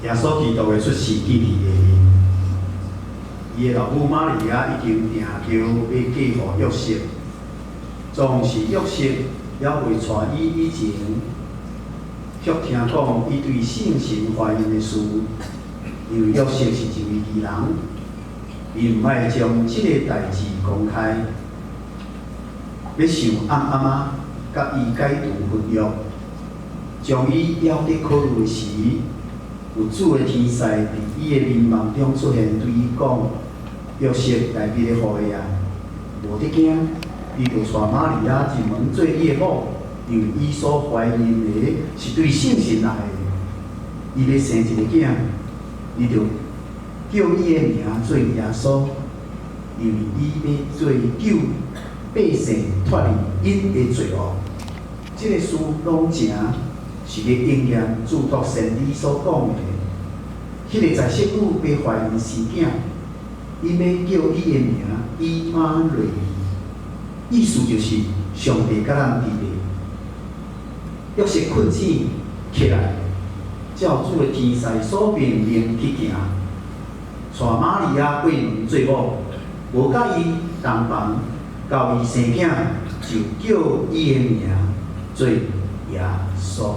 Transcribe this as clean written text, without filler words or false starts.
耶穌基督的出世記佇下面，伊的老母瑪利亞已經訂轎欲嫁予約瑟，總是約瑟猶未娶伊以前，卻聽講伊對聖神懷孕的事，因為約瑟是一位義人，伊毋愛將這個代誌公開，欲想暗暗仔佮伊解除婚約，將伊猶佇考慮時，有主的天使佇伊的眠夢中出現，對伊講：約瑟大衛的後裔啊，無得驚，你著娶瑪利亞入門做你的某，因為伊所懷孕的是對聖神來的。伊欲生一個囝，你著叫伊的名做耶穌，因為伊欲做救百姓脫離𪜶的罪惡。這个事攏成是咧應驗囑託先知所講的。彼个在室女欲懷孕生囝，𪜶欲叫伊的名以馬內利，意思就是上帝佮咱佇咧。約瑟睏醒起來，照主的天使所命令去行，帶瑪利亞過門做某，無佮伊同房，到伊生囝，就叫伊的名做耶穌。